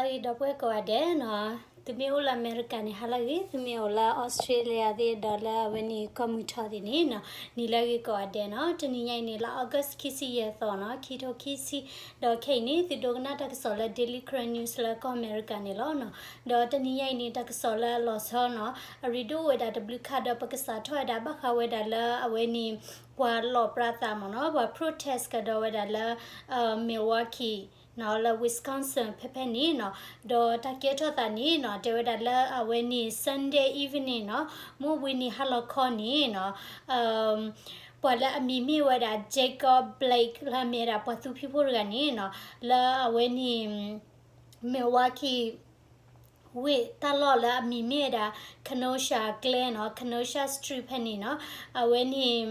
ဟါလၢအဂ့ၤ ဒီပုၢ်ဝဲၢ်ကိးဂၤဒဲးနီၤ, သုမ့ၢ်အိၣ်လၢအမဲရကၤန့ၣ် ဟါလၢအဂ့ၤ, သုမ့ၢ်အိၣ်လၢအီစထြ့လယါသ့ၣ်ဒီးလၢအဝဲန့ၣ်ကီၢ်မုၢ်ထီၣ်သ့ၣ်န့ၣ်နီၤ, နံၤလၢအဂ့ၤကိးဂၤဒဲးနီၤ. တနံၤညါအံၤန့ၣ် လါ August ခံဆံယဲၢ်သီနီၤ, ခံထိခံဆံ, ဒီးခဲအံၤန့ၣ် သုဒိကနၣ်တၢ်ကစီၣ်လၢ Daily Karen News လၢကီၢ်အမဲရကၤန့ၣ်လီၤနီၤ. ဒီးတနံၤညါအံၤန့ၣ် တၢ်ကစီၣ်လၢအလီၤဆီနီၤ, အရ့ဒိၣ်ဝဲဒၣ်တဘျုးခါဒီး ပကစးထီၣ်ဝဲဒၣ်ဘၣ်ဃးဝဲဒၣ်လၢအဝဲန့ၣ် ပှၤလီၣ်ပြးသးမ့ၢ်နီၤ, ပှၤ protest ကဒီးဝဲဒၣ်လၢ Milwaukee နီၤ, လၢ Wisconsin ဖဲဖဲန့ၣ်နီၤ. ဒီးတၢ်ကဲထီၣ်သးန့ၣ်နီၤ, တဲဝဲဒၣ်လၢအဝဲန့ၣ် Sunday evening နီၤ, မုၢ်ဝံၤနံၤဟါလီၤခီန့ၣ်နီၤ, ပှၤလၢအမံၤမ့ၢ်ဝဲဒၣ် Jacob Blake လၢအမ့ၢ်ဝဲဒၣ်ပှၤသူဖံးဖိတဂၤန့ၣ်နီၤ, လၢအဝဲန့ၣ် Milwaukee ဝ့ၢ်တၢ်လီၢ်လၢအမံၤမ့ၢ်ဝဲဒၣ် Kenosha ကျဲနီၤ, Kenosha Street ဖဲန့ၣ်နီၤ, အဝဲန့ၣ်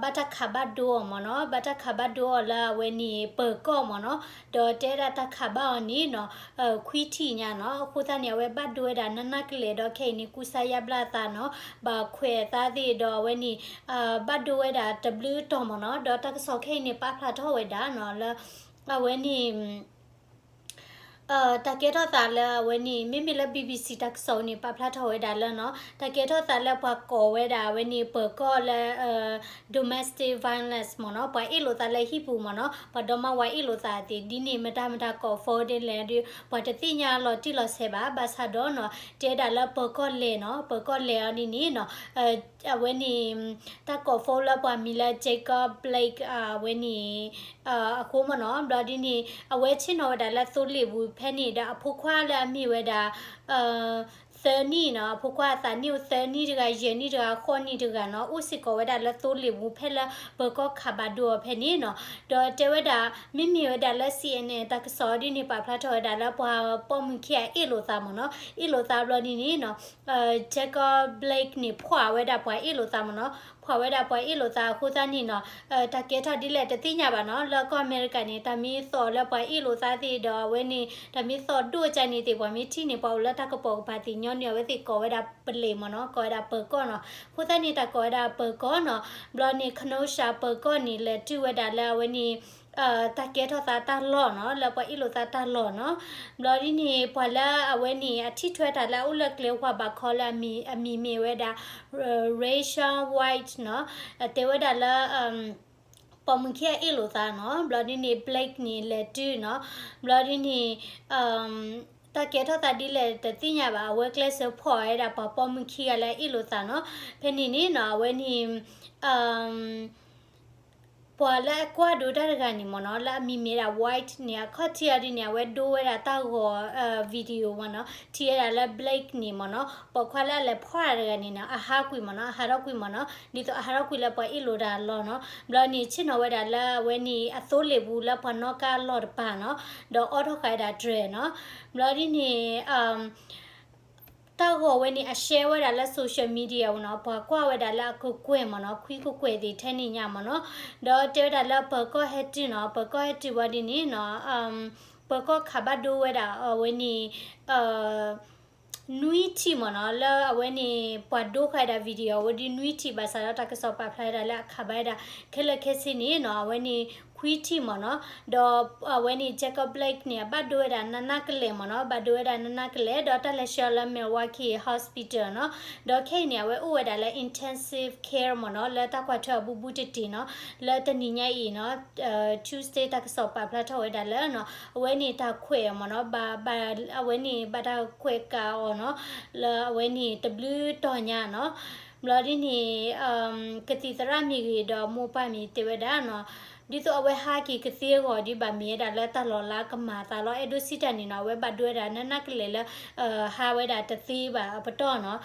ဘၣ်တၢ်ခးဘၣ်ဒိအီၤမ့ၢ်နီၤ, ဘၣ်တၢ်ခးဘၣ်ဒိအီၤလၢအဝဲန့ၣ် ပၢၤကီၢ်မ့ၢ်နီၤ, ဒီးတဲဝဲဒၣ်တၢ်ခးဘၣ်အီၤန့ၣ်နီၤ, ခွံထံၣ်ညါနီၤ, အဃိသတးန့ၣ် အဝဲဘၣ်ဒိဝဲဒၣ်နးနးကလဲာ်ဒီးခဲအံၤန့ၣ် ကူစါယါဘျါသးနီၤ, ဘၣ်ခွဲးအသးသ့ၣ်ဒီးအဝဲန့ၣ် ဘၣ်ဒိဝဲဒၣ်တဘျုးတီၤမ့ၢ်နီၤ, ဒီးတၢ်ကစီၣ်ခဲအံၤန့ၣ် ပာ်ဖျါထီၣ်ဝဲဒၣ်နီၤ, လၢအဝဲန့ၣ် တၢ်ကဲထီၣ်သးလၢအဝဲန့ၣ် မ့မ့ၢ်လၢ BBC တၢ်ကစီၣ်န့ၣ် ပာ်ဖျါထီၣ်ဝဲဒၣ်လၢနီၤ, တၢ်ကဲထီၣ်သးလၢပှၤကိးဝဲဒၣ်အဝဲန့ၣ် ပၢၤကီၢ်လၢ domestic violence မ့ၢ်နီၤ, ပှၤအ့ၣ်လိာ်သးလၢဟံၣ်ပူၤမ့ၢ်နီၤ, ပှၤဒီမါဝၤအ့ၣ်လိာ်သးသ့ၣ် ဒ်န့ၣ် မတၤမတၤကိး phone ဒ်လဲၣ်ဒီး ပှၤတသ့ၣ်ညါလီၤတံၢ်လီၤဆဲးဘၣ်, ဘၣ်ဆၣ်ဒီးနီၤ တဲဒၣ်လၢပၢၤကီၢ်လဲၤနီၤ, ပၢၤကီၢ်လဲၤအီၤဒ်န့ၣ်နီၤ အဝဲန့ၣ် တၢ်ကိး phone လၢပှၤမံၤလၢ Jacob Blake အဝဲန့ၣ် အဃိမ့ၢ်နီၤ, ဘျီဒ်န့ၣ် အဝဲဆ့ၣ်နီၤဝဲဒၣ်လၢသိလ့ၣ်ပူၤဖဲန့ၣ်ဒီး အဖိခွါလၢအမ့ၢ်ဝဲဒၣ် သၢနံၣ်နီၤ, အဖိခွါအသးနံၣ်အိၣ်သၢနံၣ်တဂၤ, ယဲၢ်နံၣ်တဂၤ, ဃိးနံၣ်တဂၤနီၤ, အိၣ်စ့ၢ်ကီးဝဲဒၣ်လၢသိလ့ၣ်ပူၤဖဲလၢပၢၤကီၢ်ခးဘၣ်ဒိအီၤဖဲန့ၣ်နီၤ, ဒီးတဲဝဲဒၣ် မ့မ့ၢ်ဝဲဒၣ်လၢ CNN တၢ်ကစီၣ်ဒ်န့ၣ် ပာ်ဖျါထီၣ်ဝဲဒၣ်လၢပှၤပိာ်မုၣ်ခံဂၤအ့ၣ်လိာ်သးမ့ၢ်နီၤ, အ့ၣ်လိာ်သးဘျီဒ်န့ၣ်နီၤ Jacob Blake န့ၣ် ဖှီၣ်ဝဲဒၣ်ပှၤအ့ၣ်လိာ်သးမ့ၢ်နီၤ, ဖှီၣ်ဝဲဒၣ်ပှၤအ့ၣ်လိာ်သးအဃိသတးန့ၣ်နီၤ, တၢ်ကဲထီၣ်ဒ်လဲၣ်တသ့ၣ်ညါဘၣ်နီၤ, လၢကီၢ်အမဲရကၤန့ၣ် တၢ်မ့ၢ်သီၣ်လၢပှၤအ့ၣ်လိာ်သးသ့ၣ်ဒီးအဝဲန့ၣ် တၢ်မ့ၢ်သီၣ်ဒိၣ်ကန့ၣ်သ့ၣ် ပှၤမ့ၢ်ထံၣ်န့ၣ် ပှၤအိၣ်လၢတၢ်ကပိာ်ကပၤသ့ၣ်ညီနုၢ် အဝဲသ့ၣ်ကိးဝဲဒၣ် police မ့ၢ်နီၤ, ကိးဝဲဒၣ်ပၢၤကီၢ်နီၤ, အဃိသတးန့ၣ် တၢ်ကိးဝဲဒၣ်ပၢၤကီၢ်နီၤ, ဘျီန့ၣ် Kenosha ပၢၤကီၢ်န့ၣ် လဲၤတုၤဝဲဒၣ်လၢအဝဲန့ၣ် တၢ်ကဲထီၣ်သးတၢ်လီၢ်နီၤ, လၢပှၤအ့ၣ်လိာ်သးတၢ်လီၢ်နီၤ, ဘျီဒ်န့ၣ် ပှၤလၢအဝဲန့ၣ် အထံၣ်ထွဲတၢ်လၢအအိၣ်လၢကျဲဝၤဘးခီလၢအမံၤမ့ၢ်ဝဲဒၣ် Rachael White နီၤ, တဲဝဲဒၣ်လၢ ပိာ်မုၣ်ခံဂၤအ့ၣ်လိာ်သးနီၤ, ဘျီဒ်န့ၣ် Blake န့ၣ် လဲၤတုၤနီၤ, ဘျီဒ်န့ၣ် တၢ်ကဲထီၣ်သးဒ်လဲၣ်တသ့ၣ်ညါဘၣ်, အဝဲကျဲးစၢးဖှီၣ်ဝဲဒၣ်ပှၤပိာ်မုၣ်ခံဂၤလၢအအ့ၣ်လိာ်သးနီၤ, ဖဲန့ၣ်န့ၣ်နီၤ အဝဲန့ၣ် ပှၤလၢအကွၢ်ဒိတၢ်တဂၤန့ၣ်မ့ၢ်နီၤ, လၢအမံၤမ့ၢ်ဒၣ် White န့ၣ် အခီၣ်ထံးအီၤဒ်န့ၣ် အဝဲဒိဝဲဒၣ်တၢ်ဂီၤ video မ့ၢ်နီၤ, ထံၣ်ဝဲဒၣ်လၢ Blake န့ၣ်မ့ၢ်နီၤ, ပိာ်ခွါလၢအလဲၤဖှီၣ်တဂၤန့ၣ်နီၤ အဟးကွံာ်မ့ၢ်နီၤ, အဟးထီၣ်ကွံာ်မ့ၢ်နီၤ, ဒ်သိးအဟးထီၣ်ကွံာ်လၢပှၤအ့ၣ်လိာ်တၢ်အလီၢ်နီၤ, ဘျီန့ၣ် ဆ့ၣ်နီၤဝဲဒၣ်လၢအဝဲန့ၣ် အသိလ့ၣ်ပူၤလၢပှၤနီၣ်ကါအလီၢ်တပၤနီၤ, ဒီးအိးထီၣ်ဃာ်ဝဲဒၣ်တြဲၤနီၤ, ဘျီဒ်န့ၣ် တၢ်ဂီၤဝဲန့ၣ် အ share ဝဲဒၣ်လၢ social media ဝဲနီၤ, ပှၤကွၢ်ဝဲဒၣ်လၢအကကွဲၢ်မ့ၢ်နီၤ, ခွံကကွဲၢ်သ့ၣ်ထဲန့ၣ်ညါမ့ၢ်နီၤ, ဒီးတဲဝဲဒၣ်လၢပၢၤကီၢ်ဟဲတုၤနီၤ, ပၢၤကီၢ်ဟဲတုၤဝဲဒ်န့ၣ်နီၤ, ပၢၤကီၢ်ခးဘၣ်ဒိဝဲဒၣ်အဝဲန့ၣ် နွံထံၣ်မ့ၢ်နီၤ, လၢအဝဲန့ၣ် ပှၤဒိဃာ်ဝဲဒၣ် video ဝဲဒ်နွံထံၣ် ဘၣ်ဆၣ်ဒီးတၢ်ကစီၣ်ပာ်ဖျါဝဲဒၣ်လၢအခးဘၣ်ဝဲဒၣ် ခဲလၢာ်ခဲဆ့န့ၣ်နီၤ, အဝဲန့ၣ် ခွံထံၣ်မ့ၢ်နီၤ, ဒီးအဝဲန့ၣ် Jacob Blake န့ၣ် အဘၣ်ဒိဝဲဒၣ်နးနးကလဲာ်မ့ၢ်နီၤ, ဘၣ်ဒိဝဲဒၣ်နးနးကလဲာ် ဒီးတၢ်လဲၤဆှၢအီၤလၢ Milwaukee Hospital နီၤ, ဒီးခဲအံၤန့ၣ် အဝဲအိၣ်ဝဲဒၣ်လၢ intensive care မ့ၢ်နီၤ, လၢတၢ်ကွၢ်ထွဲအဘူးဘူးတတ့ၢ်နီၤ, လၢတနံၤညါအံၤနီၤ Tuesday တၢ်ကစီၣ်ပာ်ဖျါထီၣ်ဝဲဒၣ်လၢ အဝဲန့ၣ်တၢ်ခွဲးအီၤမ့ၢ်နီၤ, ဘၣ် အဝဲန့ၣ်ဘၣ်တၢ်ခွဲးကၤအီၤနီၤ, လၢအဝဲန့ၣ်တဘျုးတီၤညါနီၤ, ဘျီဒ်န့ၣ် ကသံၣ်သရၣ်မ့ၢ်ဂ့ၤဒီးမိၢ်ပၢ်မ့ၢ်တဲဝဲဒၣ်နီၤ, ဒ်သိးအဝဲဟးက့ၤကသ့အဂီၢ်ဒ်ဘၣ်မ့ၢ်ဝဲဒၣ်လၢတၢ်လီၤလးကမၤအသးလီၤ, အဲၣ်ဒိးစံးတၢ်န့ၣ်နီၤ, အဝဲဘၣ်ဒိဝဲဒၣ်နးနးကလဲာ်လၢ ဟးဝဲဒၣ်တသ့ဘၣ်အပတီၢ်နီၤ,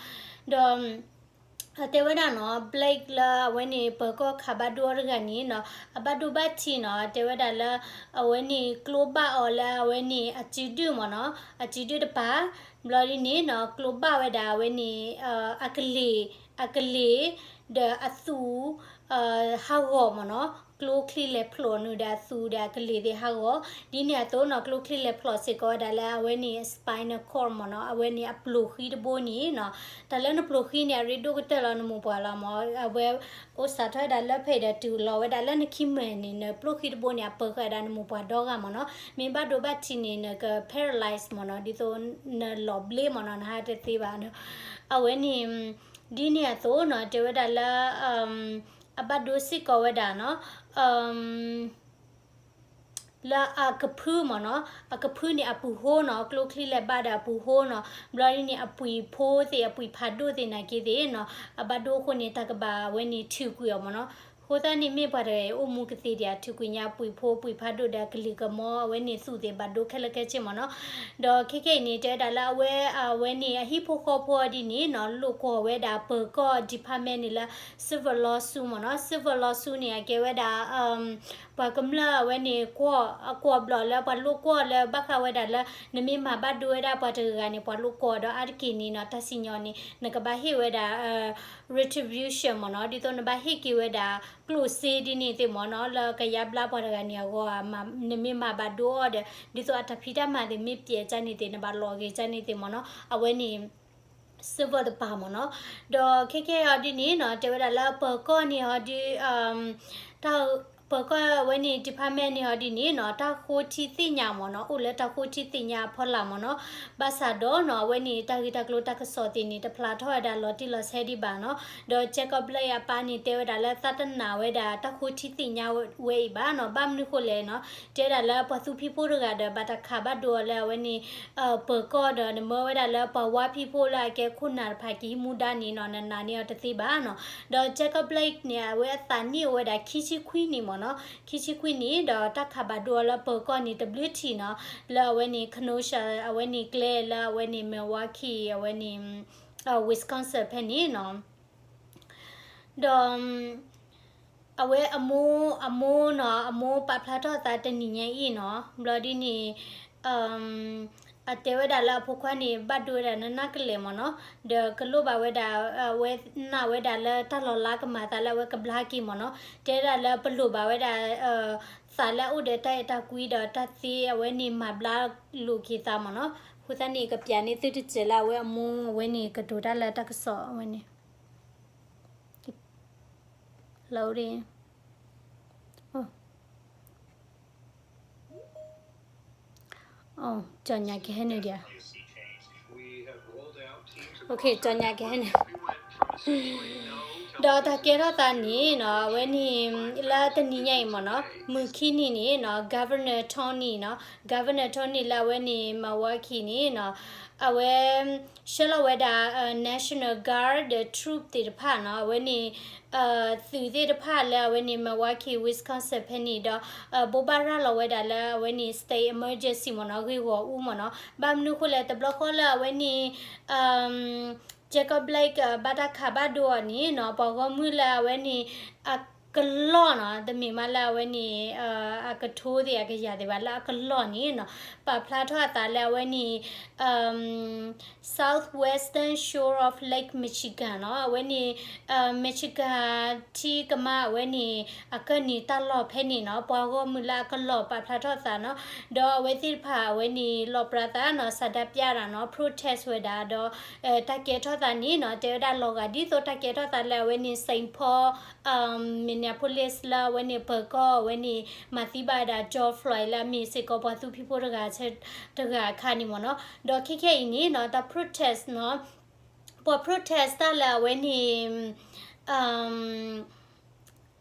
ဒီး တဲဝဲဒၣ်နီၤ Blake လၢအဝဲန့ၣ် ပၢၤကီၢ်ခးဘၣ်ဒိအီၤတဂၤန့ၣ်နီၤ, အဘၣ်ဒိဘၣ်ထံးနီၤ, တဲဝဲဒၣ်လၢ အဝဲန့ၣ် ကျိဘၣ်အီၤလၢအဝဲန့ၣ်အစုဒုၣ်မ့ၢ်နီၤ, အစုဒုၣ်တပၤ, ဘျီဒ်န့ၣ်နီၤ ကျိဘၣ်ဝဲဒၣ်အဝဲန့ၣ် အကလ့ၢ်, အကလ့ၢ်, ဒီးအသူး ဟးဂီၤမ့ၢ်နီၤ, ကျိချံလဲၤဖျိးနုာ်ဒီးအသူဒီးအကလ့ၤသ့ၣ်ဟးဂီၤ, ဒ်န့ၣ်အသိးနီၤ ကျိချံလဲၤဖျိးစ့ၢ်ကီးဝဲဒၣ်လၢအဝဲန့ၣ် spinal cord မ့ၢ်နီၤ, အဝဲန့ၣ်အပျိၢ်ဃံတဘိန့ၣ်နီၤ, တၢ်လၢနပျိၢ်ဃံန့ၣ် အရ့ဒိၣ်ကတၢၢ်လီၤနမိၢ်ပှၢ်လီၤမ့ၢ်, အဝဲအိၣ်စးထီၣ်ဝဲဒၣ်လၢဖဲအံၤဒီးတုၤလီၤဝဲဒၣ်လၢနခံမၢၢ်န့ၣ် နပျိၢ်ဃံတဘိန့ၣ် အပၢၤဃာ်ဝဲဒၣ်နမိၢ်ပှၢ်ဒီဂၤမ့ၢ်နီၤ, မ့ၢ်ဘၣ်ဒိဘၣ်ထံးန့ၣ် နက paralyze မ့ၢ်နီၤ, ဒ်သိးနလီၤဘျ့မ့ၢ်နီၤ, နဟးတသ့ဘၣ်နီၤ, အဝဲန့ၣ် ဒ်န့ၣ်အသိးနီၤ တဲဝဲဒၣ်လၢ အဘၣ်ဒိစ့ၢ်ကီးဝဲဒၣ်နီၤ, လၢအကဖုမ့ၢ်နီၤ, အကဖုန့ၣ်အပူၤဟိနီၤ, ကျိချံလဲၤဘၣ်ဒီးအပူၤဟိနီၤ, ဘျီဒ်န့ၣ် အပှံာ်ဖိသ့ၣ် အပှံာ်ဖးဒိၣ်သ့ၣ်နာ်က့သ့ၣ်နီၤ, အဘၣ်ဒိအဃိန့ၣ် တၢ်ကဘၣ်အဝဲန့ၣ်ထုးကွံာ်အီၤမ့ၢ်နီၤ, အဃိသတးန့ၣ်မ့ၢ်ပှၤတဂၤအံၤအိၣ်မူကသ့ဒံး အထုးကွံာ်ညါအပှံာ်ဖိ ပှံာ်ဖးဒိၣ်ဒီးအကလ့ၤကမီၤ အဝဲန့ၣ်သူၣ်သ့ၣ်ဘၣ်ဒိခဲလၢာ်ခဲဆ့မ့ၢ်နီၤ, ဒီးခဲခဲအံၤန့ၣ် တဲဝဲဒၣ်လၢအဝဲ အဝဲန့ၣ် အဟံၣ်ဖိဃီဖိဒ်န့ၣ်နီၤ လိာ်ကွီၢ်ဝဲဒၣ်ပၢၤကီၢ် department န့ၣ်လၢ civil lawsuit မ့ၢ်နီၤ, civil lawsuit န့ၣ် အကဲဝဲဒၣ် ပှၤကမျၢၢ်အဝဲန့ၣ် ကွီၢ် အကွီၢ်ဘျီၣ်လၢပှၤလိာ်ကွီၢ်လၢဘၣ်ဃးဝဲဒၣ်လၢ နမ့ၢ်မၤဘၣ်ဒိဝဲဒၣ်ပှၤတဂၤဂၤန့ၣ် ပှၤလိာ်ကွီၢ်ဒီးအါတက့ၢ်န့ၣ်နီၤ တၢ်စံၣ်ညီၣ်န့ၣ် နကဘၣ်ဟ့ၣ်ဝဲဒၣ် retribution မ့ၢ်နီၤ, ဒ်သိးနဘၣ်ဟ့ၣ်က့ၤဝဲဒၣ် ကျိၣ်စ့ဒ်န့ၣ်သ့ၣ်မ့ၢ်နီၤ, လၢကယါဘျါပှၤတဂၤန့ၣ်အဂီၢ် နမ့ၢ်မၤဘၣ်ဒိအီၤဒီး ဒ်သိးအတၢ်ဖံးတၢ်မၤသ့ၣ်မ့ၢ်ပျဲးကၢ်န့ၣ်သ့ၣ် နဘၣ်လီၤဂ့ၤကၢ်န့ၣ်သ့ၣ်မ့ၢ်နီၤ, အဝဲန့ၣ် civil တပၤမ့ၢ်နီၤ, ဒီးခဲခဲအံၤဒ်န့ၣ်နီၤ တဲဝဲဒၣ်လၢပၢၤကီၢ်န့ၣ်အီၤဒ် ပၢၤကီၢ်အဝဲန့ၣ် department န့ၣ်အီၤဒ်န့ၣ်နီၤ တၢ်ဃိထံသ့ၣ်ညါမ့ၢ်နီၤ, အိၣ်လၢတၢ်ဃိထံသ့ၣ်ညါအဖီလာ်မ့ၢ်နီၤ, ဘၣ်ဆၣ်ဒီးနီၤ အဝဲန့ၣ် တၢ်ဂ့ၢ်တၢ်ကျိၤတၢ်ကစီၣ်သ့ၣ်န့ၣ် တဖျါထီၣ်ဝဲဒၣ်လီၤတံၢ်လီၤဆဲးဒံးဘၣ်နီၤ, ဒီး Jacob Blake အပၢ်န့ၣ် တဲဝဲဒၣ်လၢသးတနာ်ဝဲဒၣ်တၢ်ဃိထံသ့ၣ်ညါဝဲအံၤဘၣ်နီၤ, ဘၣ်မနုၤဃိလဲၣ်နီၤ, တဲဝဲဒၣ်လၢပှၤသူဖံးဖိတဂၤဒီး ဘၣ်တၢ်ခးဘၣ်ဒိအီၤလၢအဝဲန့ၣ် ပၢၤကီၢ်ဒီး နမၢဝဲဒၣ်လၢပှၤဝါဖံးဖိလၢအကဲခိၣ်နၢ်တဖၣ်က့ၤမူဒါန့ၣ်နီၤ နနာ်န့ၢ်အီၤတသ့ဘၣ်နီၤ, ဒီး Jacob Blake န့ၣ် အဝဲအသးနံၣ်အိၣ်ဝဲဒၣ်ခံဆံခွံနံၣ်မ့ၢ်နီၤ, ခံဆံခွံနံၣ် ဒီးတၢ်ခးဘၣ်ဒိအီၤလၢပၢၤကီၢ်န့ၣ် တဘျုးထံၣ်နီၤ, လၢအဝဲန့ၣ် Kenosha အဝဲန့ၣ်ကျဲလၢအဝဲန့ၣ် Milwaukee အဝဲန့ၣ် Wisconsin ဖဲန့ၣ်နီၤ. ဒီး အဝဲအမိၢ် အမိၢ်နီၤ အမိၢ်ပာ်ဖျါထီၣ်အသးတနံၤညါအံၤနီၤ, ဘျီဒ်န့ၣ် အတဲဝဲဒၣ်လၢအဖိခွါန့ၣ် ဘၣ်ဒိဝဲဒၣ်နနၢ်ကလဲာ်မ့ၢ်နီၤ, ဒီးကလိၣ်ဘၣ်ဝဲဒၣ် အဝဲနာ်ဝဲဒၣ်လၢတၢ်လီၤလါကမၤအသးလၢအဝဲကဘျါက့ၤမ့ၢ်နီၤ, တဲဒၣ်လၢပလိၣ်ဘၣ်ဝဲဒၣ် သးလၢအအိၣ်ဒီးတၢ်အဲၣ်တၢ်ကွံဒီးတၢ်သ့အဝဲန့ၣ်မၤဘျါလိာ်က့ၤသးမ့ၢ်နီၤ, အဃိသတးန့ၣ် ကပျးန့ၢ်သုတစဲးလၢအဝဲအမိၢ်အဝဲန့ၣ် ကတိၤတၢ်လၢတၢ်ကစီၣ်အဝဲန့ၣ် လီၤ ကၠီညါကဟဲနုာ်ဒံး, ကၠီညါကဟဲနုာ်, ဒီးတၢ်ကဲထီၣ်သးန့ၣ်နီၤ အဝဲန့ၣ် လၢတနံၤညါအံၤမ့ၢ်နီၤ မုၢ်ခံနံၤန့ၣ်နီၤ Governor Tony နီၤ Governor Tony လၢအဝဲန့ၣ် Milwaukee န့ၣ်နီၤ အဝဲ ဆှၢလီၤဝဲဒၣ် National Guard ဒီး troop သ့ၣ်တဖၣ်နီၤ အဝဲန့ၣ် သုးသ့ၣ်တဖၣ်လၢအဝဲန့ၣ် Milwaukee Wisconsin ဖဲန့ၣ်ဒီး ဘိးဘၣ်ရၤလီၤဝဲဒၣ်လၢအဝဲန့ၣ် state emergency မ့ၢ်နီၤ ဂ့ၢ်ဂီၢ်အူမ့ၢ်နီၤ ဘၣ်မနုၤဃိလဲၣ် တဘျီဃီလၢအဝဲန့ၣ် Jacob Blake ဘၣ်တၢ်ခးဘၣ်ဒိအီၤန့ၣ်နီၤ ပှၤဂီၢ်မုၢ်လၢအဝဲန့ၣ် အကလီၢ်နီၤ တမ့ၢ်မးလၢအဝဲန့ၣ် အကထိသ့ၣ်အကယၤသ့ၣ်ဘၣ် လၢအကလီၢ်န့ၣ်နီၤ ပာ်ဖျါထီၣ်အသးလၢအဝဲန့ၣ် southwestern shore of Lake Michigan နီၤ အဝဲန့ၣ် Michigan ထံကမါအဝဲန့ၣ် အကၢၢ်နံၤတၢ်လီၢ်ဖဲန့ၣ်နီၤ ပှၤဂီၢ်မုၢ်လၢအကလီၢ်ပာ်ဖျါထီၣ်သးနီၤ ဒီးအဝဲသ့ၣ်တဖၣ်အဝဲန့ၣ် လီၤပြးသးနီၤ ဆန္ဒပြတၢ်နီၤ protest ဝဲဒၣ်ဒီး တၢ်ကဲထီၣ်သးန့ၣ်နီၤ တဲဝဲဒၣ်လီၤဂာ်ဒ်သိးတၢ်ကဲထီၣ်သးလၢအဝဲန့ၣ် Saint Paul Minneapolis လၢအဝဲန့ၣ် ပၢၤကီၢ်အဝဲန့ၣ် မၤသံဘၣ်ဝဲဒၣ် George Floyd လၢအမ့ၢ်စ့ၢ်ကီးပှၤသူဖံးဖိတဂၤ တဂၤအခါန့ၣ်မ့ၢ်နီၤ ဒီးခဲခဲအံၤန့ၣ်နီၤ တၢ် protest နီၤ ပှၤ protest တၢ်လၢအဝဲန့ၣ်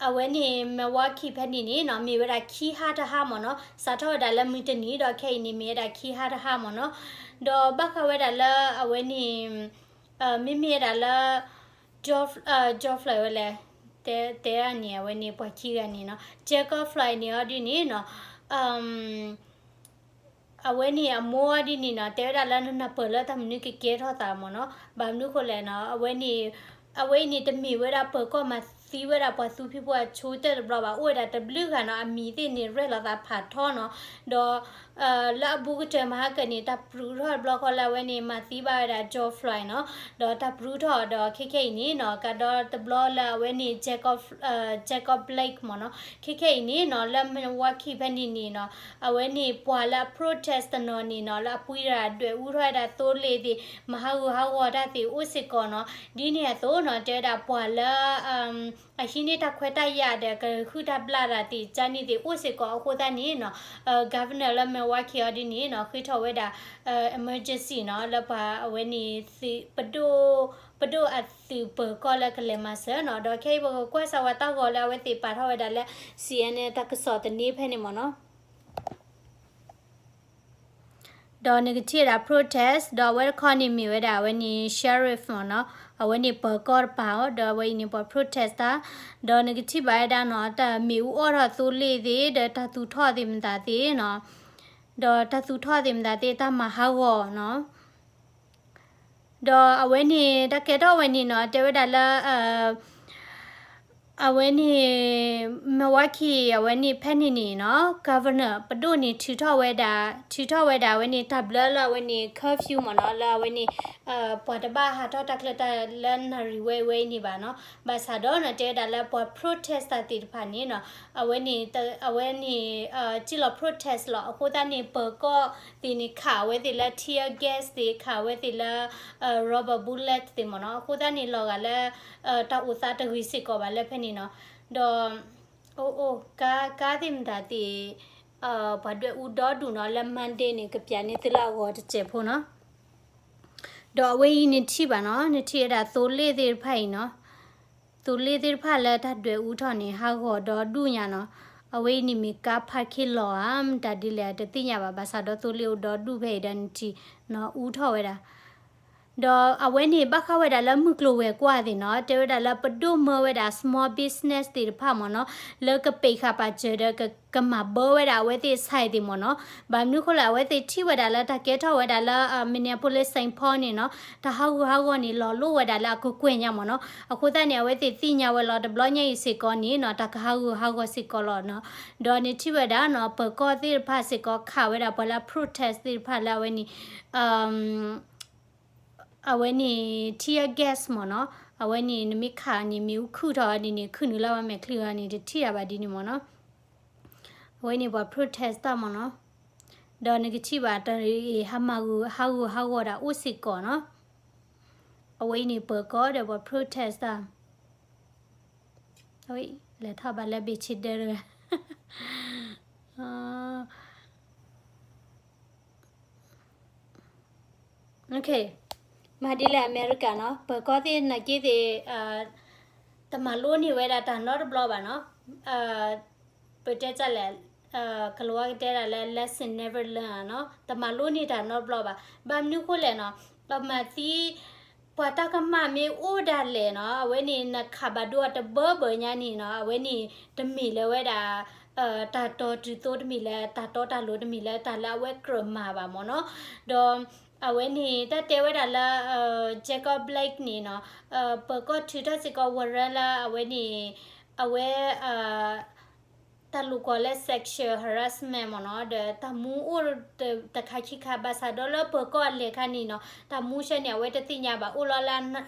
အဝဲန့ၣ် Milwaukee ဖဲန့ၣ်န့ၣ်နီၤ မ့ၢ်ဝဲဒၣ်ခံဟါတဟါမ့ၢ်နီၤ စးထီၣ်ဝဲဒၣ်လၢမုၢ်တနံၤဒီးခဲအံၤန့ၣ် မ့ၢ်ဝဲဒၣ်ခံဟါတဟါမ့ၢ်နီၤ ဒီးဘၣ်ဃးဝဲဒၣ်လၢအဝဲန့ၣ် မ့မ့ၢ်ဝဲဒၣ်လၢ George Floyd ဝဲလဲၣ် တဲ တဲဒၣ်န့ၣ် အဝဲန့ၣ်ပှၤခံဂၤန့ၣ်နီၤ George Floyd န့ၣ်အီၤဒ်န့ၣ်နီၤ အဝဲန့ၣ်အမိၢ်အီၤဒ်န့ၣ်နီၤ တဲဝဲဒၣ်လၢနနၢ်ပၢၢ်လၢတၢ်မနုၤကကဲထီၣ်သးမ့ၢ်နီၤ ဘၣ်မနုၤဃိလဲၣ်နီၤ အဝဲန့ၣ် အဝဲအံၤန့ၣ်တမ့ၢ်ဝဲဒၣ်ပၢၤကီၢ်မၤသံဝဲဒၣ်ပှၤသူဖံးဖိအဆိကတၢၢ်တဘျီဘၣ် အိၣ်ဝဲဒၣ်တဘျုးဂၤနီၤ အမံၤသ့ၣ်န့ၣ်ရဲၣ်လီၤသးဖးထီနီၤ ဒီး လၢအဘူးကတၢၢ်မဟါကၢန့ၣ် တၢ်ပြူးထီၣ်တဘျီဃီလၢအဝဲန့ၣ် မၤသံဘၣ်ဝဲဒၣ် George Floyd နီၤ, ဒီးတၢ်ပြူးထီၣ်ဒီးခဲခဲအံၤန့ၣ်နီၤ ကဒီးတဘျီလၢအဝဲန့ၣ် Jacob Jacob Blake မ့ၢ်နီၤ, ခဲခဲအံၤန့ၣ်နီၤ လၢ Milwaukee ဖဲန့ၣ်န့ၣ်နီၤ အဝဲန့ၣ်ပှၤလၢအ protest တနီၤန့ၣ်နီၤ လၢအပှံၤတၢ်ဒွဲၣ်အူထီၣ်ဝဲဒၣ်သိလ့ၣ်သ့ၣ် မၤဟးဂူာ်ဟးဂီၤတၢ်သ့ၣ်အိၣ်စ့ၢ်ကီးနီၤ, ဒ်န့ၣ်အသိးနီၤ တဲဝဲဒၣ်ပှၤလၢ အဟံးန့ၢ်တၢ်ခွဲးတၢ်ယာ်ဒီးကဟုၣ်တၢ်ဘျၣ်တၢ်သ့ၣ်ကန့ၣ်သ့ၣ်အိၣ်စ့ၢ်ကီးအဃိသတးန့ၣ်နီၤ, Governor လၢ Milwaukee အီၤဒ်န့ၣ်နီၤ ဃ့ထီၣ်ဝဲဒၣ် emergency နီၤ လၢပှၤအဝဲန့ၣ် ပဒိၣ် ပဒိၣ်အသုးပၢၤကီၢ်လၢကလဲၤမၤစၢၤနီၤ, ဒီးခဲအံၤပကကွၢ်စၢၤဝဲတၢ်ဂီၤလၢအဝဲသ့ၣ်ပာ်ထီၣ်ဝဲဒၣ်လၢ C N N တၢ်ကစီၣ်သန့ဖဲန့ၣ်မ့ၢ်နီၤ ဒီးနကထံၣ်ဝဲဒၣ် protest ဒီးအဝဲတခီန့ၣ်မ့ၢ်ဝဲဒၣ်အဝဲန့ၣ် sheriff မ့ၢ်နီၤ, အဝဲန့ၣ်ပၢၤကီၢ်တပၤအီၤ ဒီးအဝဲအံၤန့ၣ်ပှၤ protest တၢ်, ဒီးနကထံၣ်ဘၣ်ဝဲဒၣ်နီၤ တၢ်မ့ၣ်အူအီၣ်ထီၣ်သိလ့ၣ်သ့ၣ် ဒီးတၢ်သူၣ်ထီၣ်သ့ၣ်မတၤသ့ၣ်နီၤ, ဒီးတၢ်သူၣ်ထီၣ်သ့ၣ်မတၤသ့ၣ် တၢ်မၤဟးဂီၤနီၤ ဒီးအဝဲန့ၣ် တၢ်ကဲထီၣ်ဝဲန့ၣ်နီၤ တဲဝဲဒၣ်လၢ အဝဲန့ၣ် Milwaukee အဝဲန့ၣ်ဖဲန့ၣ်န့ၣ်နီၤ Governor ပဒိၣ်န့ၣ်ထုးထီၣ်ဝဲဒၣ် ထုးထီၣ်ဝဲဒၣ်အဝဲန့ၣ် တၢ်ဘျၢလၢအဝဲန့ၣ် curfew မ့ၢ်နီၤ လၢအဝဲန့ၣ် ပှၤတဘၣ်ဟးထီၣ်တၢ်ချၢတၢ်လၢနၣ်ရံၣ်ဝဲအဝဲအံၤန့ၣ်ဘၣ်နီၤ, ဘၣ်ဆၣ်ဒီးနီၤ တဲဝဲဒၣ်လၢပှၤ protest တၢ်သ့ၣ်တဖၣ်န့ၣ်နီၤ အဝဲန့ၣ် အဝဲန့ၣ် စံၣ်လီၤ protest လီၤ အဃိသတးန့ၣ် ပၢၤကီၢ်သ့ၣ်န့ၣ် ခးဝဲသ့ၣ်လၢ tear gas သ့ၣ် ခးဝဲသ့ၣ်လၢ rubber bullet သ့ၣ်မ့ၢ်နီၤ, အဃိသတးန့ၣ် လီၤဂာ်လၢ တၢ်အိၣ်သးတဂ့ၤစ့ၢ်ကီးဘၣ်လၢဖဲန့ၣ်နီၤ, ဒီး အိၣ်အိၣ် ကါ ကါသ့ၣ်မတၤသ့ၣ် ပှၤဒွဲၣ်အူဒီဒူၣ်နီၤ လၢ Monday န့ၣ် ကပျးန့ၢ်သုလၢအဂီၤတစဲးဖိနီၤ, ဒီးအဝဲအံၤနထံၣ်ဘၣ်နီၤ နထံၣ်ဝဲဒၣ်သိလ့ၣ်သ့ၣ်တဖၣ်အံၤနီၤ, သိလ့ၣ်သ့ၣ်တဖၣ်လၢတၢ်ဒွဲၣ်အူထီၣ်န့ၣ် ဟးဂီၤဒီဒူၣ်ညါနီၤ, အဝဲအံၤန့ၣ်မ့ၢ်ကါ parking lot ဧါ မတၤဒ်လဲၣ်တသ့ၣ်ညါဘၣ် ဘၣ်ဆၣ်ဒီးသိလ့ၣ်အိၣ်ဒီဒူၣ်ဖဲအံၤဒီးနထံၣ်နီၤ အူထီၣ်ဝဲဒၣ် ဒီးအဝဲန့ၣ်ဘၣ်ဃးဝဲဒၣ်လၢမုၢ်ကျိၤဝဲၤကွာ်သ့ၣ်နီၤ တဲဝဲဒၣ်လၢပဒိၣ်မၢဝဲဒၣ် small business သ့ၣ်တဖၣ်မ့ၢ်နီၤ လၢကပ့းဃာ်ပာ်စၢၤဒီးကမၤဘၢဝဲဒၣ်အဝဲသ့ၣ် sign သ့ၣ်မ့ၢ်နီၤ, ဘၣ်မနုၤဃိလဲၣ် အဝဲသ့ၣ်ထံၣ်ဝဲဒၣ်လၢတၢ်ကဲထီၣ်ဝဲဒၣ်လၢ Minneapolis Saint Paul န့ၣ်နီၤ တၢ်ဟးဂူာ်ဟးဂီၤန့ၣ် လီၤလိၣ်ဝဲဒၣ်လၢအကကွဲၢ်ညါမ့ၢ်နီၤ, အဃိသတးန့ၣ် အဝဲသ့ၣ်သ့ၣ်ညါဝဲလီၤ တဘျီညါအံၤစ့ၢ်ကီးန့ၣ်နီၤ တၢ်ကဟးဂူာ်ဟးဂီၤစ့ၢ်ကီးလီၤနီၤ, ဒီးနထံၣ်ဝဲဒၣ်နီၤ ပၢၤကီၢ်သ့ၣ်တဖၣ်စ့ၢ်ကီး ခးဝဲဒၣ်ပှၤလၢ protest သ့ၣ်တဖၣ်လၢအဝဲန့ၣ် အဝဲန့ၣ် tear gas မ့ၢ်နီၤ, အဝဲန့ၣ်နမ့ၢ်ခးန့ၣ် မ့ၣ်အူခုၣ်ထီၣ်န့ၣ်န့ၣ် ခုၣ်နုာ်လၢဝဲမဲာ်ချံဂၤန့ၣ် တထံၣ်တၢ်ဘၣ်ဒ်န့ၣ်မ့ၢ်နီၤ, အဝဲန့ၣ်ပှၤ protest တၢ်မ့ၢ်နီၤ, ဒီးနကထံၣ်ဘၣ်တၢ်အံၤ ဟးမၤဂူာ်ဟးဂီၤဟးဂီၤဒၣ်အိၣ်စ့ၢ်ကီးနီၤ, အဝဲအံၤန့ၣ်ပၢၤကီၢ်ဒီးပှၤ protest တၢ် အဝဲ လဲၤထီၣ်ဘၣ်လၢဘ့ၣ်ဆ့ဒၢတဂၤ မၤဒ်လဲၣ်အမဲရကၤနီၤ ပၢၤကီၢ်သ့ၣ်နာ်က့သ့ၣ် တမၤလိန့ၢ်ဝဲဒၣ်တၢ်နီတဘျီဘၣ်နီၤ, ပတဲတၢ်လဲၣ် ကလၤဝါကတဲဒၣ်လၢ lesson never learn နီၤ တမၤလိန့ၢ်တၢ်နီတဘျီဘၣ်, ဘၣ်မနုၤဃိလဲၣ်နီၤ ပမၤသံ ပှၤတၢ်ကမၣ်မ့ၢ်အိၣ်ဒၣ်လဲာ်နီၤ အဝဲန့ၣ်နခးဘၣ်ဒိအတဘၢဘၢညါန့ၣ်နီၤ အဝဲန့ၣ်တမ့ၢ်လၢၤဝဲဒၣ် တၢ်တီတုၤသိတမ့ၢ်လၢၤ တၢ်တီတၢ်လိၤတမ့ၢ်လၢၤ တၢ်လၢအဝဲကြၢးမၤဘၣ်မ့ၢ်နီၤ, ဒီး အဝဲန့ၣ် တၢ်တဲဝဲဒၣ်လၢ Jacob Blake န့ၣ်နီၤ ပၢၤကီၢ်ထုးထီၣ်စ့ၢ်ကီး warrant လၢအဝဲန့ၣ် အဝဲ တၢ်လိၣ်ကီးလၢ sexual harassment မ့ၢ်နီၤ ဒီးတၢ်မူအိၣ်တခါခံခါ ဘၣ်ဆၣ်ဒီးလၢပၢၤကီၢ်အလဲၤခါန့ၣ်နီၤ တၢ်မူဆၢန့ၣ် အဝဲတသ့ၣ်ညါဘၣ် အိၣ်လီၤလၢ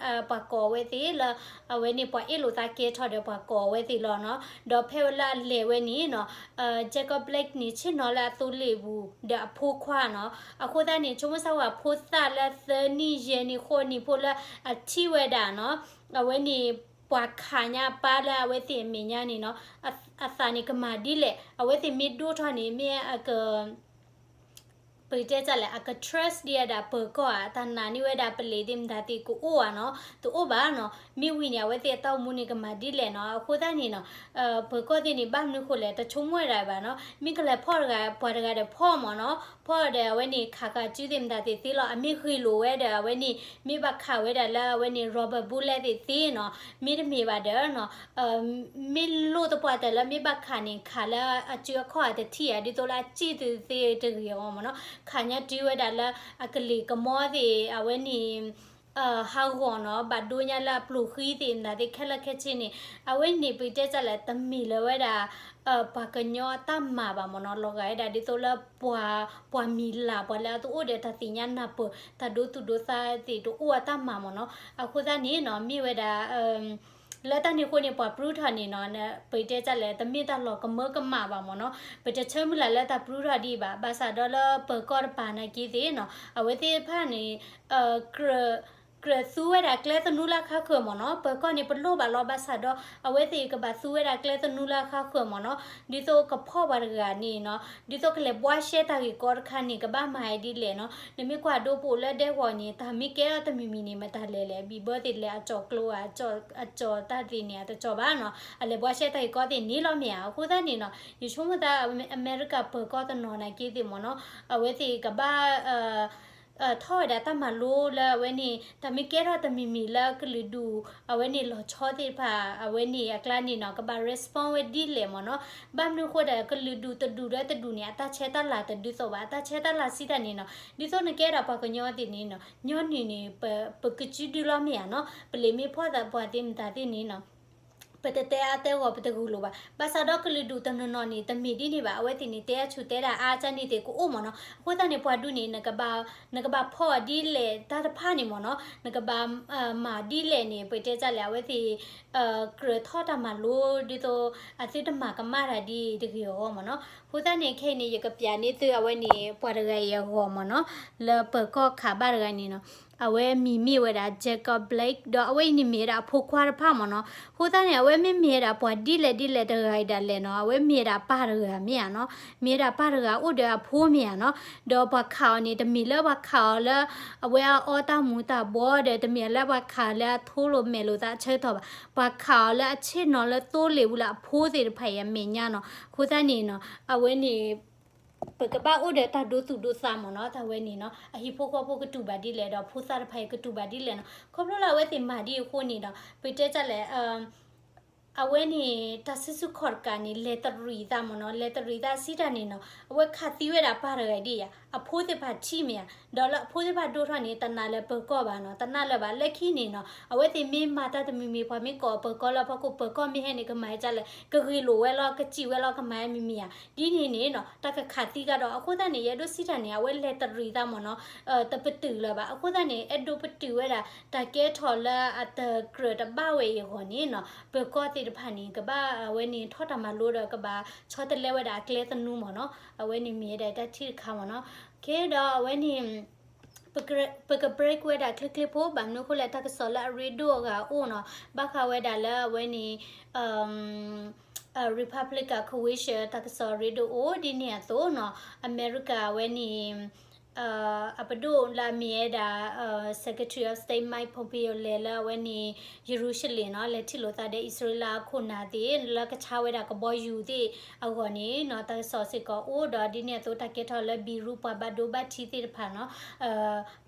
ပှၤကိးဝဲသ့ၣ်လၢ အဝဲန့ၣ်ပှၤအ့ၣ်လိာ်သးကဲထီၣ်ဒီးပှၤကိးဝဲသ့ၣ်လီၤနီၤ, ဒီးဖဲလၢအလဲၤဝဲန့ၣ်နီၤ Jacob Blake န့ၣ် ဆ့ၣ်နီၤလၢအသိလ့ၣ်ပူၤ ဒီးအဖိခွါနီၤ, အဃိသတးန့ၣ် ဆိကမိၣ်ဆၢဝဲဖိသၣ်လၢသၢနံၣ်ယဲၢ်နံၣ်ဃိးနံၣ်ဖိလၢအထံၣ်ဝဲဒၣ်နီၤ အဝဲန့ၣ် ပှၤခးညါပၢ်လၢအဝဲသ့ၣ်အမဲာ်ညါန့ၣ်နီၤ အသးန့ၣ်ကမၤဒ်လဲၣ် အဝဲသ့ၣ်မ့ၢ်ဒိၣ်ထီၣ်န့ၣ် မ့ၢ်အက ပတဲတၢ်လဲၣ် အက trust ဒံးဝဲဒၣ်ပၢၤကီၢ်ဧါ တၢ်နာ်န့ၢ်ဝဲဒၣ်ပလံာ်သ့ၣ်မတၤသ့ၣ်ကအိၣ်ဧါနီၤ တအိၣ်ဘၣ်နီၤ မ့ၢ်ဝံၤန့ၣ် အဝဲသ့ၣ်အတၢ်အိၣ်မူန့ၣ်ကမၤဒ်လဲၣ်နီၤ အဃိသတးန့ၣ်နီၤ ပၢၤကီၢ်သ့ၣ်န့ၣ် ဘၣ်မနုၤဃိလဲၣ် တဆိကမိၣ်ဝဲဒၣ်ဘၣ်နီၤ မ့ၢ်ကလဲၤဖီၣ်တဂၤ ပှၤတဂၤဒီးဖီၣ်မ့ၢ်နီၤ ဖီၣ်ဒီးအဝဲန့ၣ် ခးဃာ်စုသ့ၣ်မတၤသ့ၣ်သ့လီၤ အမ့ၢ်ဂ့ၤလိာ်ဝဲဒီး အဝဲန့ၣ် မ့ၢ်ဘၣ်ခးဝဲဒၣ်လၢအဝဲန့ၣ် rubber bullet သ့ၣ်သ့နီၤ မ့တမ့ၢ်ဘၣ်ဒီးနီၤ မ့ၢ်လိၣ်သပှၢ်တၢၢ်လၢမ့ၢ်ဘၣ်ခးန့ၣ် ခးလၢအစုအခီၣ်အတထံၣ်ဧါ ဒ်သိးလၢအစ့ၣ်သ့ၣ်တဂ့ၤအဂီၢ်မ့ၢ်နီၤ ခးညါတုၤဝဲဒၣ်လၢအကလ့ၢ်ကမီသ့ၣ် အဝဲန့ၣ် ဟးဂီၤနီၤ ဘၣ်ဒိညါလၢအပျိၢ်ဃံသ့ၣ်မတၤသ့ၣ်ခဲလၢာ်ခဲဆ့န့ၣ် အဝဲန့ၣ်ပတဲတၢ်လဲၣ် တမ့ၢ်လၢၤဝဲဒၣ် ပှၤကညီအတၢ်မၤဘၣ်မ့ၢ်နီၤ လီၤဂာ်ဝဲဒၣ်ဒ်သိးလၢပှၤ ပှၤမံၤလၢ် ပှၤလၢအတအိၣ်ဒီးတၢ်သ့ၣ်ညါနၢ်ပၢၢ် တၢ်ဒိသူၣ်ဒိသးသ့ၣ်တအိၣ်အတၢ်မၤမ့ၢ်နီၤ အဃိသတးန့ၣ်နီၤ မ့ၢ်ဝဲဒၣ် လၢတၢ်န့ၣ်အဃိန့ၣ် ပှၤပြူထီၣ်န့ၣ်နီၤ ပတဲတၢ်လဲၣ် တမ့ၢ်တၢ်လီၤကမၢကမၣ်ဘၣ်မ့ၢ်နီၤ ပတဆၢမုၢ်လၢ်လၢတၢ်ပြူထီၣ်ဒံးဘၣ် ဘၣ်ဆၣ်ဒီးလၢပၢၤကီၢ်တပၤနာ်က့သ့ၣ်နီၤ အဝဲသ့ၣ်တဖၣ်န့ၣ် ကြၢးသူဝဲဒၣ်ကျဲသနူလၢအခါဃၢၤမ့ၢ်နီၤ ပၢၤကီၢ်န့ၣ်ပလိၣ်ဘၣ်လီၤ ဘၣ်ဆၣ်ဒီး အဝဲသ့ၣ်ကဘၣ်သူဝဲဒၣ်ကျဲသနူလၢအခါဃၢၤမ့ၢ်နီၤ ဒ်သိးကဖီၣ်ပှၤတဂၤန့ၣ်နီၤ ဒ်သိးကလဲၤဘှါရှဲတၢ်ဂ့ၢ်ကီတခါန့ၣ် ကဘၣ်မၤဒ်လဲၣ်နီၤ နမ့ၢ်ကွၢ်ဒိပအိၣ်လၢဒဲကဝီၤန့ၣ် တၢ်မ့ၢ်ကဲထီၣ်တမံၤမံၤန့ၣ် မတၤလဲၣ်လဲၣ် ဘံၣ်ဘၢသ့ၣ်လဲၤအကၠီၤကျိဧါ အကၠီၤတၢ်သ့ၣ်န့ၣ် အတကၠီၤဘၣ်နီၤ အလဲၤဘှါရှဲတၢ်ဂ့ၢ်ကီသ့ၣ်န့ၣ်လီၤမ့ၢ်ဧါ အဃိသတးန့ၣ်နီၤ ယဆိကမိၣ်သး အမဲရကၤပၢၤကီၢ်တနီၤနာ်က့သ့ၣ်မ့ၢ်နီၤ အဝဲသ့ၣ်ကဘၣ် ထီၣ်ဝဲဒၣ်တၢ်မၤလိလၢအဝဲန့ၣ် တၢ်မ့ၢ်ကဲထီၣ်တမံၤမံၤလၢကလုာ်ဒူၣ် အဝဲန့ၣ်လီၤဆီသ့ၣ်တဖၣ် အဝဲန့ၣ်အကျါန့ၣ်နီၤ ကဘၣ် respond ဝဲဒ်လဲၣ်မ့ၢ်နီၤ ဘၣ်မနုၤအဃိဒီး ကလုာ်ဒူၣ်တဒူၣ်ဒီးတဒူၣ်န့ၣ် အတၢ်ဆဲးတၢ်လၤတဒ်သိးဘၣ် အတၢ်ဆဲးတၢ်လၤစံးတၢ်န့ၣ်နီၤ ဒ်သိးနကဲဒၣ်ပှၤကညီသ့ၣ်န့ၣ်နီၤ ညီနုၢ်န့ၣ် ပကစုဒုလီၤမ့ၢ်ဧါနီၤ ပလံာ်မ့ၢ်ဖီၣ်သးပှၤသ့ၣ်မတၤသ့ၣ်န့ၣ်နီၤ ပတတဲအါတဲဂီၤ ပတဂုာ်လိာ်ဘၣ် ဘၣ်ဆၣ်ဒီးကလုာ်ဒူၣ်တနီၤနီၤန့ၣ် တမ့ၢ်ဒ်န့ၣ်ဘၣ် အဝဲသ့ၣ်န့ၣ် တဲအဆူၣ်တဲဒၣ်အါကန့ၣ်သ့ၣ်ကအိၣ်မ့ၢ်နီၤ အဃိသတးန့ၣ် ပှၤဒူန့ၣ် နကဘၣ်ဖီၣ်အီၤဒ်လဲၣ်တၢ်တဖၣ်န့ၣ်မ့ၢ်နီၤ နကဘၣ်မၤဒ်လဲၣ်န့ၣ် ပတဲတၢ်လဲၣ် အဝဲသ့ၣ် ကြၢးထီၣ်တၢ်မၤလိဒ်သိး အသုတမၤကမၣ်တၢ်ဒ်တဂ့ၤအဂီၢ်မ့ၢ်နီၤ အဃိသတးန့ၣ် ခဲအံၤန့ၣ် ယကပျးန့ၢ်သုအဝဲန့ၣ် ပှၤတဂၤအံၤအဂီၢ်မ့ၢ်နီၤ လၢပၢၤကီၢ်ခးဘၣ်တဂၤန့ၣ်နီၤ အဝဲမံၤမ့ၢ်ဝဲဒၣ် Jacob Blake ဒီးအဝဲအံၤန့ၣ်မ့ၢ်ဝဲဒၣ်အဖိခွါတဖၣ်မ့ၢ်နီၤ အဃိသတးန့ၣ် အဝဲမ့ၢ်မ့ၢ်ဝဲဒၣ်ပှၤဒ်လဲၣ်ဒ်လဲၣ်တဂၤအံၤဒၣ်လဲာ်နီၤ အဝဲမ့ၢ်ဝဲဒၣ်ပၢ်တဂၤမ့ၢ်ဧါနီၤ မ့ၢ်ဝဲဒၣ်ပၢ်တဂၤအိၣ်ဒီးအဖိမ့ၢ်ဧါနီၤ ဒီးပှၤခးအီၤန့ၣ် တမ့ၢ်လၢပှၤခးအီၤလၢ အဝဲအအီတၢ်မူၤတၢ်ဘှီးဒီး တမ့ၢ်လၢပှၤခးအီၤလၢအထိလိာ်မဲာ်လိာ်သးအဆၢကတီၢ်ဘၣ် ပှၤခးအီၤလၢအဆ့ၣ်နီၤလၢသိလ့ၣ်ဝံၤလၢအဖိသ့ၣ်တဖၣ်အံၤအမဲာ်ညါနီၤ အဃိသတးန့ၣ်နီၤ အဝဲန့ၣ် ပကဘၣ်အိၣ်ဒီးတၢ်ဒိသူၣ်ဒိသးမ့ၢ်နီၤ တၢ်ဝဲန့ၣ်နီၤ အဟံၣ်ဖိဃီဖိကတူၢ်ဘၣ်ဒ်လဲၣ်ဒီး ဖိသၣ်တဖၣ်အံၤကတူၢ်ဘၣ်ဒ်လဲၣ်နီၤ ခီဖျိလၢအဝဲသ့ၣ်မၤဒ်အဃိန့ၣ်ဒီး ပတဲတၢ်လဲၣ် အဝဲန့ၣ် တၢ်စုဆူၣ်ခီၣ်တကးန့ၣ် လဲၤတရံးသးမ့ၢ်နီၤ လဲၤတရံးသးစံးတၢ်န့ၣ်နီၤ အဝဲခးသံဝဲဒၣ်ပၢ်တဂၤဒ်ယၤ အဖိသ့ၣ်တဖၣ်ထံၣ်မ့ၢ်ဧါ ဒီးလၢအဖိသ့ၣ်တဖၣ်ဒိၣ်ထီၣ်န့ၣ် တနာ်လၢပၢၤကီၢ်ဘၣ်နီၤ တနာ်လၢၤဘၣ် လၢခံန့ၣ်နီၤ အဝဲသ့ၣ်မ့ၢ်မၤတၢ်တမံၤမံၤ ပှၤမ့ၢ်ကိးပၢၤကီၢ်လၢအဖီခိၣ် ပၢၤကီၢ်မ့ၢ်ဟဲန့ၣ် ကမၤတၢ်လဲၣ် ကဂ့ၢ်လိာ်ဝဲလီၤ ကစံးဝဲလီၤ ကမၤမံၤမံၤဧါ ဒ်န့ၣ်န့ၣ်နီၤ တၢ်ကခးသံကဒီး အဃိသတးန့ၣ် ယအဲၣ်ဒိးစံးတၢ်န့ၣ် အဝဲလဲၤတရံးသးမ့ၢ်နီၤ တပတုာ်လၢၤဘၣ် အဃိသတးန့ၣ် အဲၣ်ဒိးပတုာ်ဝဲဒၣ် တၢ်ကဲထီၣ်လၢအတကြၢးတဘၣ်ဝဲအံၤအဂီၢ်န့ၣ်နီၤ ပၢၤကီၢ်သ့ၣ်တဖၣ်န့ၣ် ကဘၣ်အဝဲန့ၣ်ထီၣ်တၢ်မၤလိဒီး ကဘၣ်ဆီတလဲဝဲဒၣ်အကျဲသနူမ့ၢ်နီၤ အဝဲန့ၣ်မ့ၢ်ဝဲဒၣ်တၢ်ထံၣ်တခါမ့ၢ်နီၤ ကဲဒီးအဝဲန့ၣ် ပက break ဝဲဒၣ်ချ့ချ့ဖိ ဘၣ်မနုၤအဃိလဲၣ် တၢ်ကစီၣ်လၢအရ့ဒိၣ်အဂၤအိၣ်နီၤ ဘၣ်ဃးဝဲဒၣ်လၢအဝဲန့ၣ် Republican convention တၢ်ကစီၣ်ရ့ဒိၣ်အိၣ်ဒ်န့ၣ်အသိးနီၤ အမဲရကၤအဝဲန့ၣ် အပဒိၣ်လၢအမ့ၢ်ဝဲဒၣ် Secretary of State Mike Pompeo လဲၤလၢအဝဲန့ၣ် ယရူၤၡလ့ၣ်နီၤ လဲၤထံၣ်လိာ်သးဒီးအံၣ်စရ့လးအခိၣ်နၢ်သ့ၣ် လၢကဆါဝဲဒၣ်ကဘီယူၤသ့ၣ်အဂီၢ်န့ၣ်နီၤ တၢ်ကစီၣ်စ့ၢ်ကီးအိၣ်ဒီးဒ်န့ၣ်အသိး တၢ်ကဲထီၣ်လၢဘံရူပှၤဘၣ်ဒိဘၣ်ထံးသ့ၣ်တဖၣ်နီၤ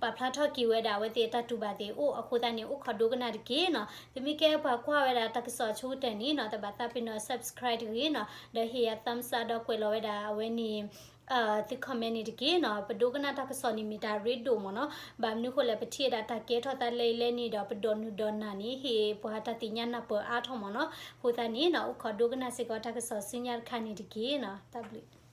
ပာ်ဖျါထီၣ်က့ၤဝဲဒၣ်အဝဲသ့ၣ်အတၢ်တူၢ်ဘၣ်သ့ၣ်အိၣ်အဃိသတးန့ၣ် အိၣ်ခိးဒိကနၣ်တက့ၢ်နီၤ သုမ့ၢ်ကဲပှၤကွၢ်ဝဲဒၣ်တၢ်ကစီၣ်အဆိကတၢၢ်န့ၣ်နီၤ တဘၣ်သးပ့ၤနီၣ် subscribe တဂ့ၤနီၤ ဒီးဟ့ၣ်ယၤ thumbs up ဒီးကွဲးလီၤဝဲဒၣ်အဝဲန့ၣ် သု comment န့ၣ်တက့ၢ်နီၤ ပဒိကနၣ်တၢ်ကစီၣ်န့ၣ်မ့ၢ်တၢ်ရ့ဒိၣ်မ့ၢ်နီၤ ဘၣ်မနုၤအဃိလဲၣ် ပထံၣ်ဝဲဒၣ်တၢ်ကဲထီၣ်သးလဲၢ်လဲၢ်န့ၣ်ဒီး ပဒိးနုာ်ဒိးနၢ်န့ၣ် ဟ့ၣ်ပှၤတၢ်သ့ၣ်ညါနၢ်ပၢၢ်အါထီၣ်မ့ၢ်နီၤ အဃိသတးန့ၣ်နီၤ အိၣ်ခိးဒိကနၣ်စ့ၢ်ကီးတၢ်ကစီၣ်ဆူညါတခါန့ၣ်တက့ၢ်နီၤ တၢ်ဘျုး